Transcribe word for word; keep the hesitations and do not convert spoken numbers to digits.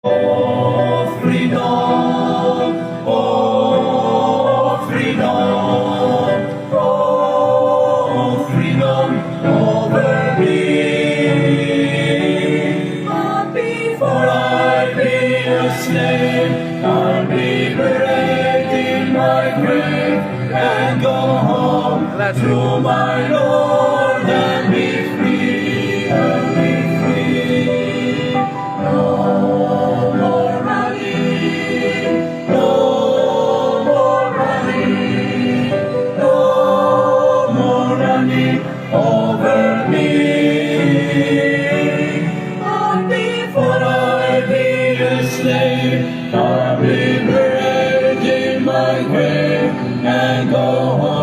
Oh, freedom, oh, freedom, oh, freedom over me. But before I be a slave, I'll be buried in my grave and go home to my Lord and be free, and be free. No more running, no more running, no more running over me. But before I be a slave, I'll be buried in my grave and go home.